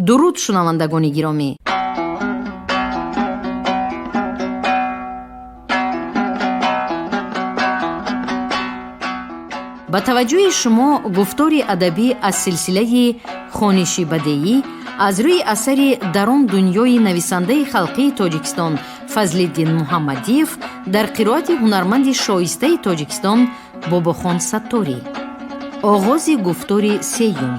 Дуруд, шунавандагони гиромӣ! Ба таваҷҷӯҳи шумо гуфтори адабӣ аз силсилаи хониши бадеӣ аз рӯи асари «Дар он дунёи» нависандаи халқии Тоҷикистон Фазлиддин Муҳаммадиев дар қироати ҳунарманди шоистаи Тоҷикистон Бобохон Сатторӣ. Оғози гуфтори сеюм.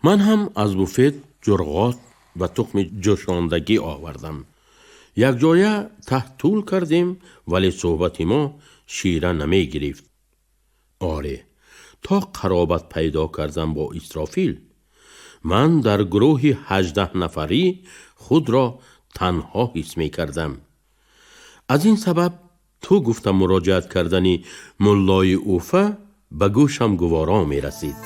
Ман ҳам аз буфет ҷурғот ва тухми ҷӯшондагӣ овардам. Якҷоя таҳтул кардем, вале суҳбати мо шира намегирифт. Оре, то қаробат пайдо кардам бо Исрофил, ман дар гурӯҳи 18 нафарӣ худро танҳо ҳис мекардам. Аз ин сабаб ту гуфта муроҷиат кардани муллои Уфа ба гӯшам гуворо мерасид.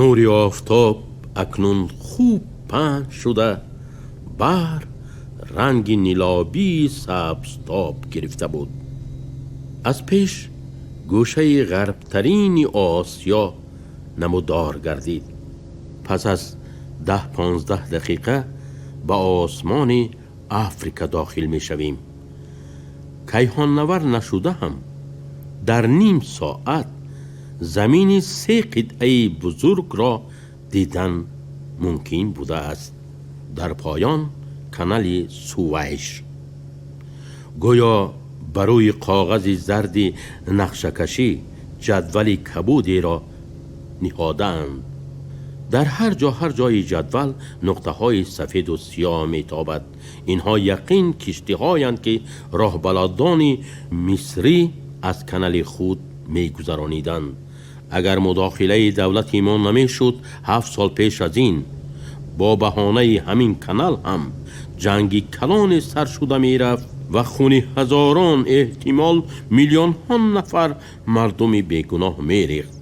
Нури офтоб акнун хуб паҳн шуда, баҳр ранги нилобии сабзтоб гирифта буд. Аз пеш гӯшаи ғарбтарини Осиё намудор гардид. Пас аз 10-15 дақиқа ба осмони Африка дохил мешавем. Кайҳоннавар нашуда ҳам дар ним соат замини се қитъаи бузургро дидан мумкин будааст. Дар поён канали Сувайш гӯё ба рӯи коғази зарди нақшакашӣ ҷадвали кабудеро ниҳодаанд. Дар ҳар ҷо, ҳар ҷои ҷадвал нуқтаҳои сафеду сиёҳ метобад. Инҳо яқин киштиҳоянд, ки роҳбаладони мисрӣ аз канали худ мегузарониданд. Агар мудохилаи давлати мо намешуд 7 сол пеш аз ин, бо баҳонаи ҳамин канал ҳам ҷанги калоне сар шуда мерафт ва хуни ҳазорон, эҳтимол миллионҳо нафар мардуми бегуноҳ мерехт.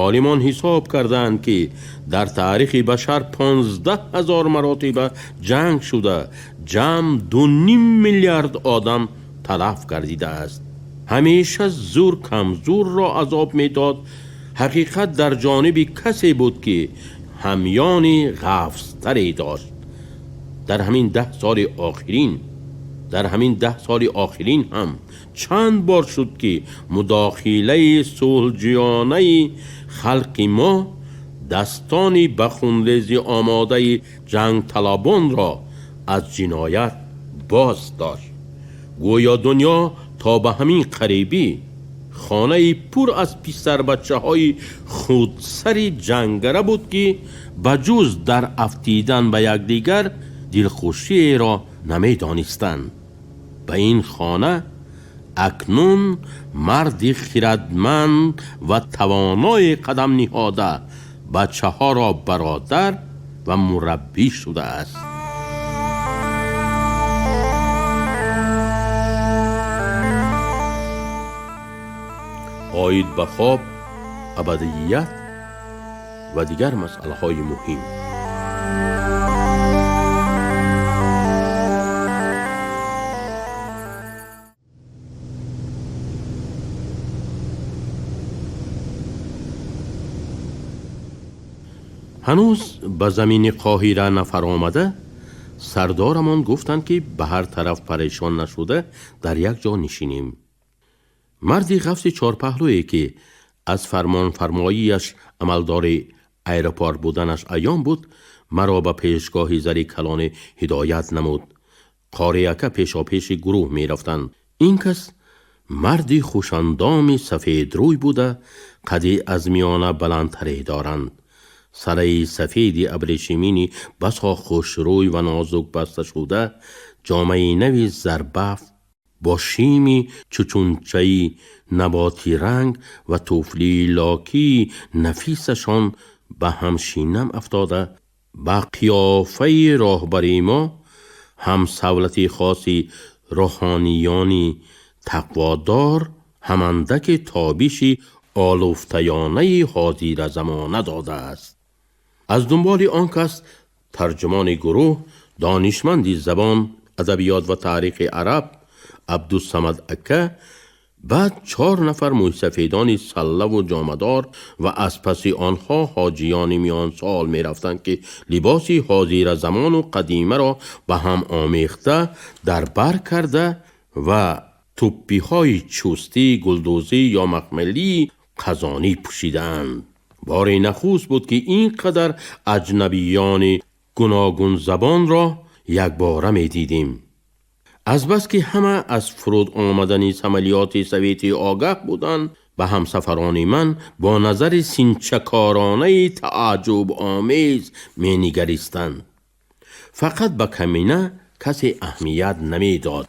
Олимон ҳисоб кардаанд, ки дар таърихи башар 15 000 маротиба ҷанг шуда, ҷамъ 2,5 миллиард одам талаф гардидааст. Ҳамеша зур камзурро азоб медод. Ҳақиқат дар ҷониби касе буд, ки ҳамёни ғафзтаре дошт. Дар ҳамин 10 соли охирин, дар ҳамин 10 соли охирин ҳам чанд бор шуд, ки мудохилаи сулҳҷӯёнаи халқи мо дастони ба хунрезӣ омодаи ҷангталабонро аз ҷиноят боз дошт. Гӯё дунё то ба ҳамин қарибӣ хонаи пур аз писарбачаҳои худсари ҷангара буд, ки ба ҷуз дар афтидан ба якдигар дилхушиеро намедонистанд. Ба ин хона акнун марди хирадманд ва тавоное қадам ниҳода, бачаҳоро бародар ва мураббӣ шудааст. Оид ба хоб, абадият ва дигар масъалаҳои муҳим. Ҳанӯз ба замини Қоҳира нафаромада, сардорамон гуфтанд, ки ба ҳар тараф парешон нашуда, дар як ҷо нишинем. Марди ғафси чорпаҳлӯе, ки аз фармонфармоияш амалдори аэропорт буданаш аён буд, маро ба пешгоҳи зари калоне ҳидоят намуд. Қориака пешопеши гурӯҳ мерафтанд. Ин кас марди хушандоми сафедрӯй буда, қади аз миёна баландтаре доранд. Сараи сафеди абрешимини басо хушрӯй ва нозук баста шуда, ҷомаи нави зарбафт Бо шими чучунчаи наботиранг ва туфлии локии нафисашон ба ҳамшинам афтода, ба қиёфаи роҳбари мо ҳам савлати хоси рӯҳониёни тақводор, ҳамандаки тобиши олуфтаёнаи ҳозиразамона додааст. Аз дунболи он кас тарҷумони гурӯҳ, донишманди забон, адабиёт ва таърихи араб Абдусамад ака, баъд 4 нафар мӯйсафедони саллаву ҷомадор ва аз паси онҳо ҳоҷиёни миёнсол мерафтанд, ки либоси ҳозиразамону қадимаро ба ҳам омехта дар бар карда ва тӯппиҳои чӯстӣ, гулдӯзӣ ё махмалии қазонӣ пӯшидаанд. Бори нахуст буд, ки ин қадар аҷнабиёни гуногунзабонро якбора медидем. Азбаски ҳама аз фуруд омадани самолёти советӣ огаҳ буданд, ба ҳамсафарони ман бо назари синчакоронаи тааҷҷубомез менигаристанд. Фақат ба камина касе аҳамият намедод,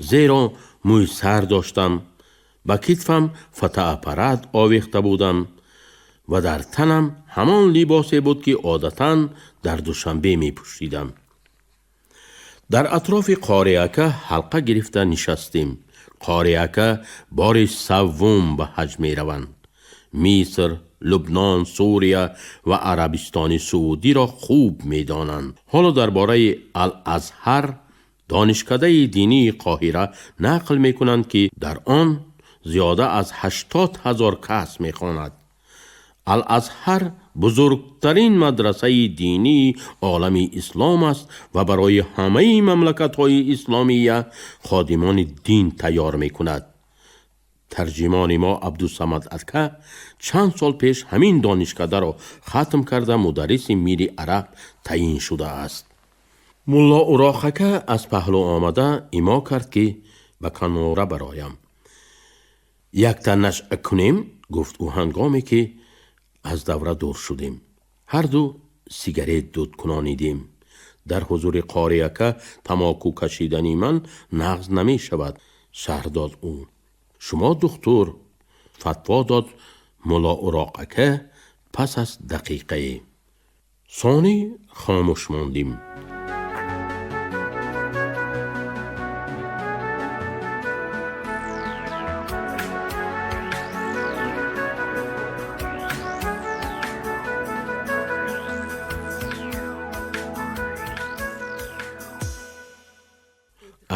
зеро мӯй сар доштам, ба китфам фотоаппарат овехта будам ва дар танам ҳамон либосе буд, ки одатан дар Душанбе мепӯшидам. Дар атрофи Қориака ҳалқа гирифта нишастем. Қориака бори саввум ба ҳаҷ мераванд. Миср, Лубнон, Сурия ва Арабистони Саудиро хуб медонанд. Ҳоло дар бораи Ал-Азҳар, донишкадаи динии Қоҳира, нақл мекунанд, ки дар он зиёда аз 80 000 кас мехонад. Ал-Азҳар бузургтарин мадрасаи динии олами ислом аст ва барои ҳамаи мамлакатҳои исломия ходимони дин тайёр мекунад. Тарҷимони мо Абдусамад ака чанд сол пеш ҳамин донишкадаро хатм карда мударриси мири араб таъин шудааст. Мулло Уроқ ака аз паҳлӯ омада имо кард, ки ба канора бароям. Якта нашъа кунем, гуфт ӯ ҳангоме ки аз давра дур шудем. Ҳарду сигарет дуд кунонидем. Дар ҳузури Қориака тамоку кашидани ман нағз намешавад, шарҳ дод ӯ. Шумо духтур, фатво дод Мулло Уроқ ака пас аз дақиқае. Сонӣ хомӯш мондем.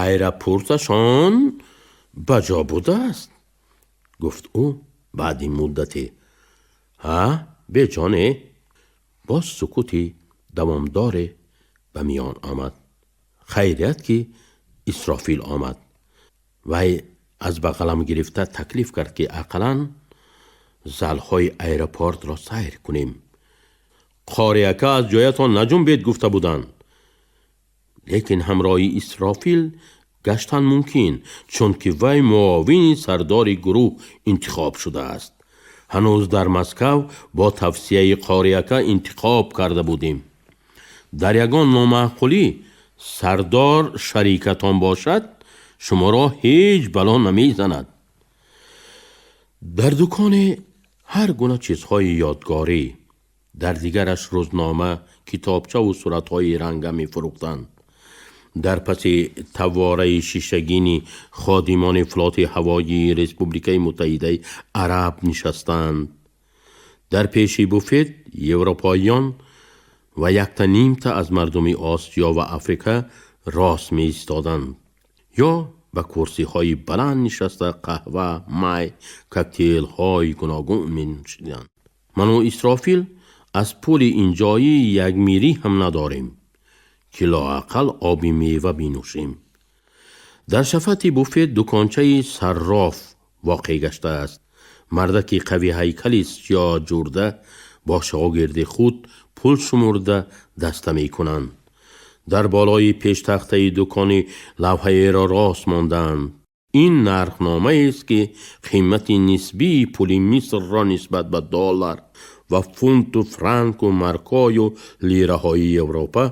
Аэропорташон ба ҷо будааст, гуфт ӯ баъди муддате. Ҳа, беҷоне. Боз сукути давомдоре ба миён омад. Хайрият, ки Исрофил омад. Вай аз бағалам гирифта таклиф кард, ки ақаллан залҳои аэропортро сайр кунем. Қориака аз ҷоятон наҷунбед гуфта буданд. Лекин ҳамроҳи Исрофил гаштан мумкин, чунки вай муовини сардори гурӯҳ интихоб шудааст. Ҳанӯз дар Москав бо тавсияи Қориака интихоб карда будем. Дар ягон номаъқулӣ сардор шарикатон бошад, шуморо ҳеҷ бало намезанад. Дар дуконе ҳар гуна чизҳои ёдгорӣ, дар дигараш рӯзнома, китобчаву суратҳои ранга мефурӯхтанд. Дар паси тавораи шишагини ходимони флоти ҳавоии Республикаи Муттаҳидаи Араб нишастанд. Дар пеши буфет европоиён ва якта нимта аз мардуми Осиё ва Африка рост меистоданд ё ба курсиҳои баланд нишаста қаҳва, май, коктейлҳои гуногун менӯшиданд. Ману Исрофил аз пули инҷоӣ як мирӣ ҳам надорем, ки лоақал оби мева бинӯшем. Дар шафати буфет дукончаи сарроф воқеъ гаштааст. Мардаки қавиҳайкали сиёҳҷурда бо шогирди худ пул шумурда даста мекунанд. Дар болои пештахтаи дукони лавҳаеро рост мондаанд. Ин нархномаест, ки қимати нисбии пули Мисрро нисбат ба доллар ва фунту франку маркою лираҳои Европа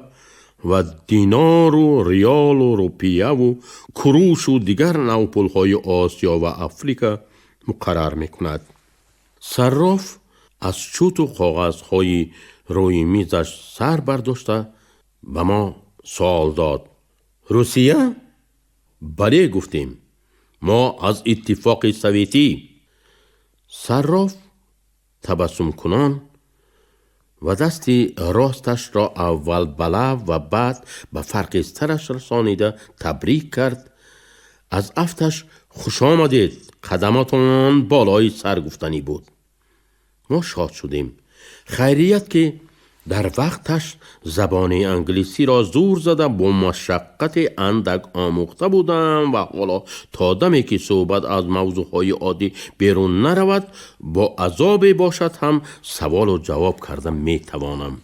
Ва динору риёлу рупияву курушу дигар навпулҳои Осиё ва Африка муқаррар мекунад. Сарроф аз чуту коғазҳои рӯи мизаш сар бардошта, ба мо суол дод: «Русия?» «Бале», гуфтем, «мо аз Иттифоқи Советӣ». Сарроф табассумкунон ва дасти росташро аввал ба лаб ва баъд ба фарқи сараш расонида табрик кард. Аз афташ «Хушомадед, қадаматон болои сар» гуфтанӣ буд. Мо шод шудем. Хайрият, ки дар вақташ забони англисиро зур зада, бо машаққати андак омӯхта будам ва ҳоло то даме ки суҳбат аз мавзӯъҳои оддӣ берун наравад, бо азобе бошад ҳам, саволу ҷавоб карда метавонам.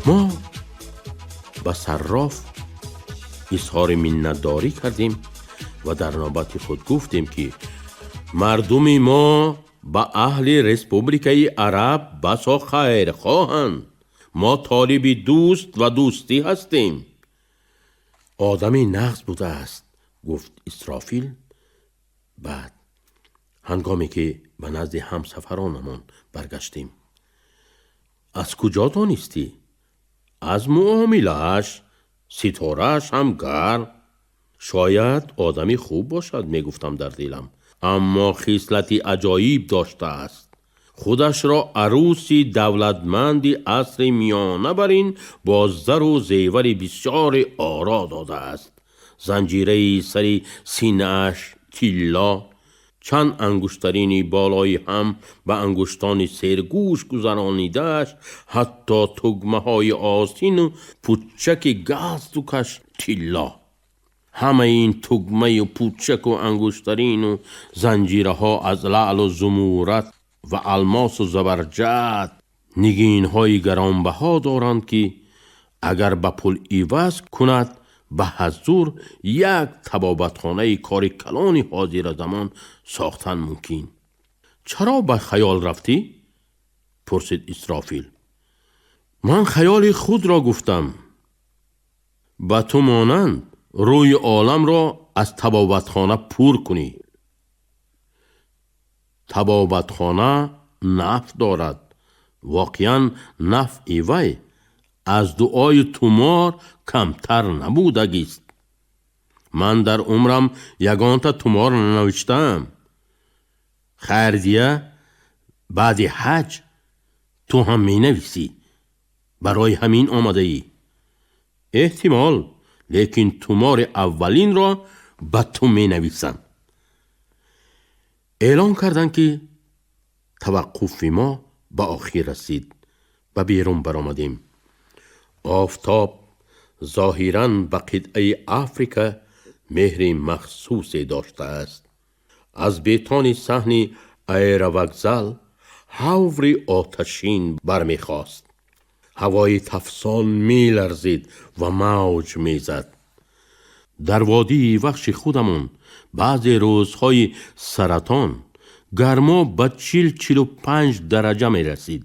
Мо ба сарроф изҳори миннатдорӣ кардем ва дар навбати худ гуфтем, ки мардуми мо ба аҳли Республикаи Араб басо хайрхоҳанд, мо толиби дӯст ва дӯстӣ ҳастем. «Одами нағз будааст», гуфт Исрофил баъд, ҳангоме ки ба назди ҳамсафаронамон баргаштем. «Аз куҷо донистӣ?» «Аз муомилааш. Ситорааш ҳам гарм. Шояд одами хуб бошад», мегуфтам дар дилам, аммо хислати аҷоиб доштааст. Худашро арӯси давлатманди асри миёна бар ин бо зару зевари бисёре оро додааст. Занҷираи сари синааш тилло, чанд ангуштарини болои ҳам ба ангуштони сергӯш гузаронидааш, ҳатто тугмаҳои осину пучаки галстукаш тилло. Ҳамаи ин тугмаю пучаку ангуштарину занҷираҳо аз лаълу зумурат ва алмосу забарҷад, нигинҳои гаронбаҳо доранд, ки агар ба пул иваз кунад, ба ҳазур як табобатхонаи кори калони ҳозиразамон сохтан мумкин. «Чаро ба хаёл рафтӣ?» пурсид Исрофил. «Ман хаёли худро гуфтам. Ба ту монанд рӯи оламро аз табобатхона пур кунӣ. Табобатхона нафъ дорад. Воқеан, нафъи вай аз дуои тумор камтар набудагист. Ман дар умрам ягонта тумор нанавиштаам. Хайрдия, баъди ҳаҷ ту ҳам менависӣ. Барои ҳамин омадаӣ?» «Эҳтимол, лекин тумори аввалинро ба ту менависам». Эълон карданд, ки таваққуфи мо ба охир расид. Ба берун баромадем. Офтоб зоҳиран ба қитъаи Африка меҳри махсусе доштааст. Аз бетони саҳни аэровокзал ҳаври оташин бармехост. Ҳавои тафсон меларзид ва мавҷ мезад. Дар водии Вахши худамон баъзе рӯзҳои саратон гармо ба 40-45 дараҷа мерасид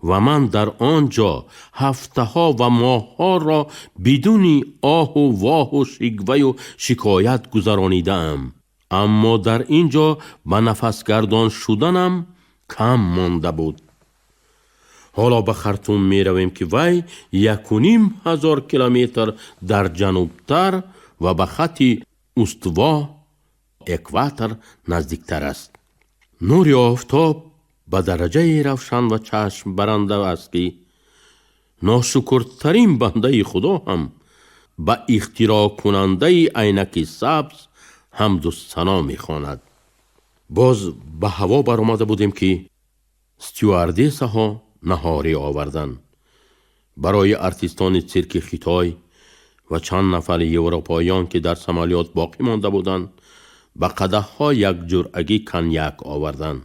ва ман дар он ҷо ҳафтаҳо ва моҳҳоро бидуни оҳу воҳу шикваю шикоят гузаронидаам, аммо дар ин ҷо ба нафасгардон шуданам кам монда буд. Ҳоло ба Хартум меравем, ки вай 1500 километр дар ҷанубтар ва ба хатти устуво, экватор, наздиктар аст. Нури офтоб ба дараҷаи равшан ва чашмбаранда аст, ки ношукртарин бандаи Худо ҳам ба ихтироъкунандаи айнаки сабз ҳамду сано мехонад. Боз ба ҳаво баромада будем, ки стюардессаҳо наҳорӣ оварданд. Барои артистони цирки Хитой ва чанд нафари европоён, ки дар самолёт боқӣ монда буданд, ба қадаҳҳо як ҷуръагӣ коньяк оварданд.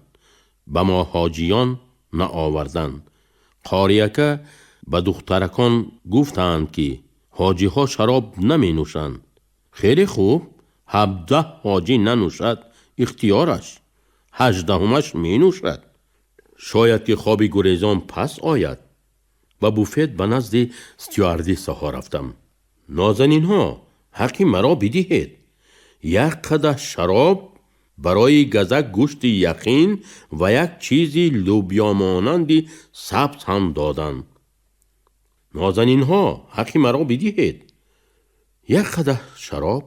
Ба мо ҳоҷиён наоварданд. Қориака ба духтаракон гуфтаанд, ки ҳоҷиҳо шароб наменӯшанд. Хеле хуб, 17 ҳоҷӣ нанӯшад, ихтиёраш, 18-умаш менӯшад. Шояд ки хоби гурезон пас ояд. Ба буфет ба назди стюардессаҳо рафтам. Нозанинҳо, ҳаққи маро бидиҳед. Як қадаҳ шароб барои газак гӯшти яхин ва як чизи лӯбиёмонанди сабз ҳам доданд. Нозанинҳо, ҳаққи маро бидиҳед. Як қадаҳ шароб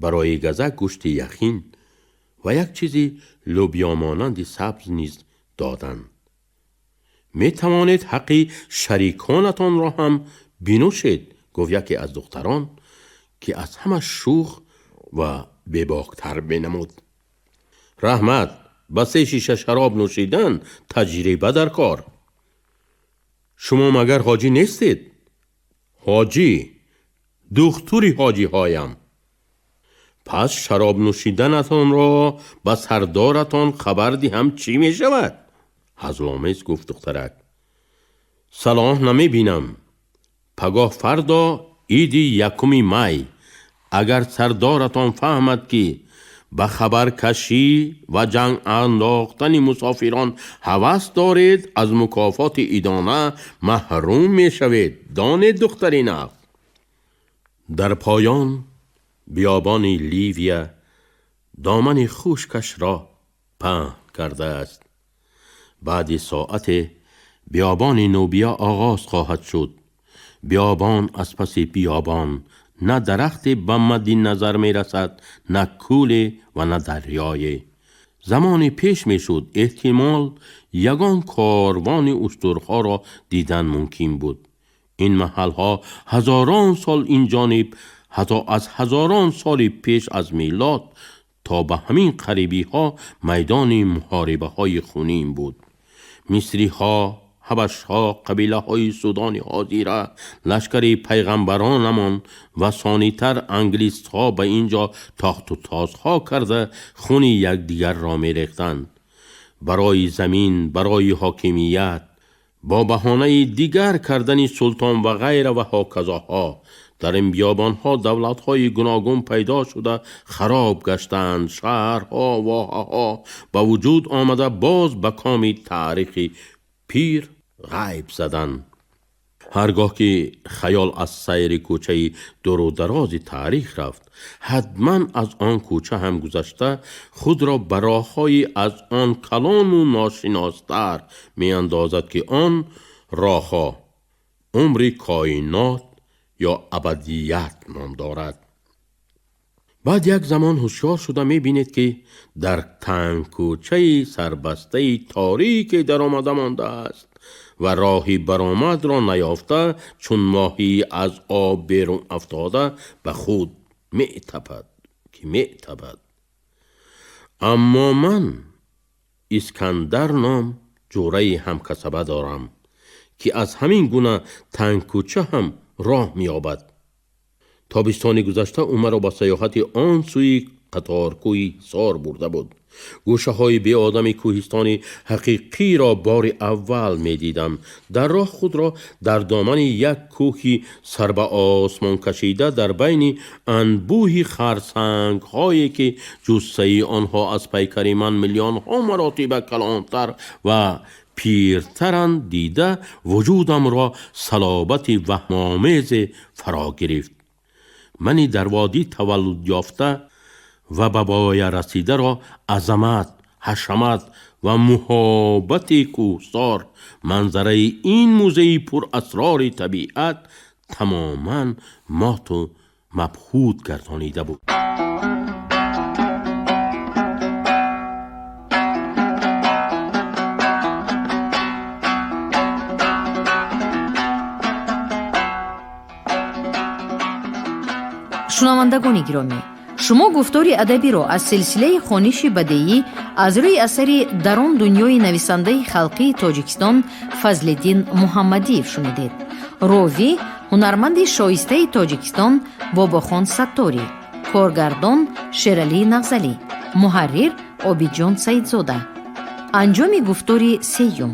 барои газак гӯшти яхин ва як чизи лӯбиёмонанди сабз низ доданд. Метавонед ҳаққи шариконатонро ҳам бинӯшед, гуфт яке аз духтарон, ки аз ҳама шӯх ва бебоктар менамуд. Раҳмат, ба се шиша шароб нӯшидан таҷриба дар кор. Шумо магар ҳоҷӣ нестед? Ҳоҷӣ, духтури ҳоҷиҳоям. Пас шароб нӯшиданатонро ба сардоратон хабар диҳам, чӣ мешавад? Ҳазломез гуфт духтарак. Салоҳ намебинам. Пагоҳ фардо иди 1 май. Агар сардоратон фаҳмад, ки ба хабаркашӣ ва ҷанг андохтани мусофирон ҳавас доред, аз мукофоти идона маҳрум мешавед. Донед, духтари нағз. Дар поён биёбони Ливия домани хушкашро паҳн кардааст. Баъди соате биёбони Нубия оғоз хоҳад шуд. Биёбон аз паси биёбон, на дарахте ба мадди назар мерасад, на кӯле ва на дарёе. Замоне пеш мешуд, эҳтимол ягон корвони уштурҳоро дидан мумкин буд. Ин маҳалҳо ҳазорон сол ин ҷониб, ҳатто аз ҳазорон соли пеш аз милод то ба ҳамин қарибиҳо майдони муҳорибаҳои хунин буд. Мисриҳо, ҳабашҳо, қабилаҳои Судони ҳозира, лашкари пайғамбаронамон ва сонитар англисҳо ба ин ҷо тохту тозҳо карда хуни якдигарро мерехтанд. Барои замин, барои ҳокимият, бо баҳонаи дигар кардани султон ва ғайра ва ҳоказоҳо дар ин биёбонҳо давлатҳои гуногун пайдо шуда хароб гаштанд. Шаҳрҳо, воҳаҳо ба вуҷуд омада боз ба коми таърихи пир ғайб заданд. Ҳаргоҳ ки хаёл аз сайри кӯчаи дуру дарози таърих рафт, ҳатман аз он кӯча ҳам гузашта худро ба роҳҳои аз он калону ношиностар меандозад, ки он роҳҳо умри коинот ё абадият ном дорад. Баъд як замон ҳушёр шуда мебинед, ки дар тангкӯчаи сарбастаи торике даромада мондааст ва роҳи баромадро наёфта, чун моҳӣ аз об берун афтода ба худ метапад, ки метапад. Аммо ман Искандар ном ҷӯраи ҳамкасаба дорам, ки аз ҳамин гуна тангкӯча ҳам роҳ меёбад. Тобистони гузашта ӯ маро ба саёҳати он сӯи қаторкӯҳи Ҳисор бурда буд. Гӯшаҳои беодами кӯҳистони ҳақиқиро бори аввал медидам. Дар роҳ худро дар домани як кӯҳи сар ба осмон кашида дар байни анбӯҳи харсангҳое, ки ҷуссаи онҳо аз пайкари ман миллионҳо маротиба калонтар ва пиртаранд, дида вуҷудамро салобати ваҳмомезе фаро гирифт. Мани дар водӣ таваллуд ёфта ва ба боя расидаро азамат, ҳашамат ва муҳобати кӯҳсор, манзараи ин музеи пурасрори табиат тамоман моту мабҳут гардонида буд. Шунавандагони гиромӣ, шумо гуфтори адабиро аз силсилаи хониши бадеӣ аз рӯи асари «Дар он дунёи» нависандаи халқии Тоҷикистон Фазлиддин Муҳаммадиев шунидед. Ровӣ ҳунарманди шоистаи Тоҷикистон Бобохон Сатторӣ, коргардон Шералӣ Нағзалӣ, муҳаррир Обидҷон Саидзода. Анҷоми гуфтори сеюм.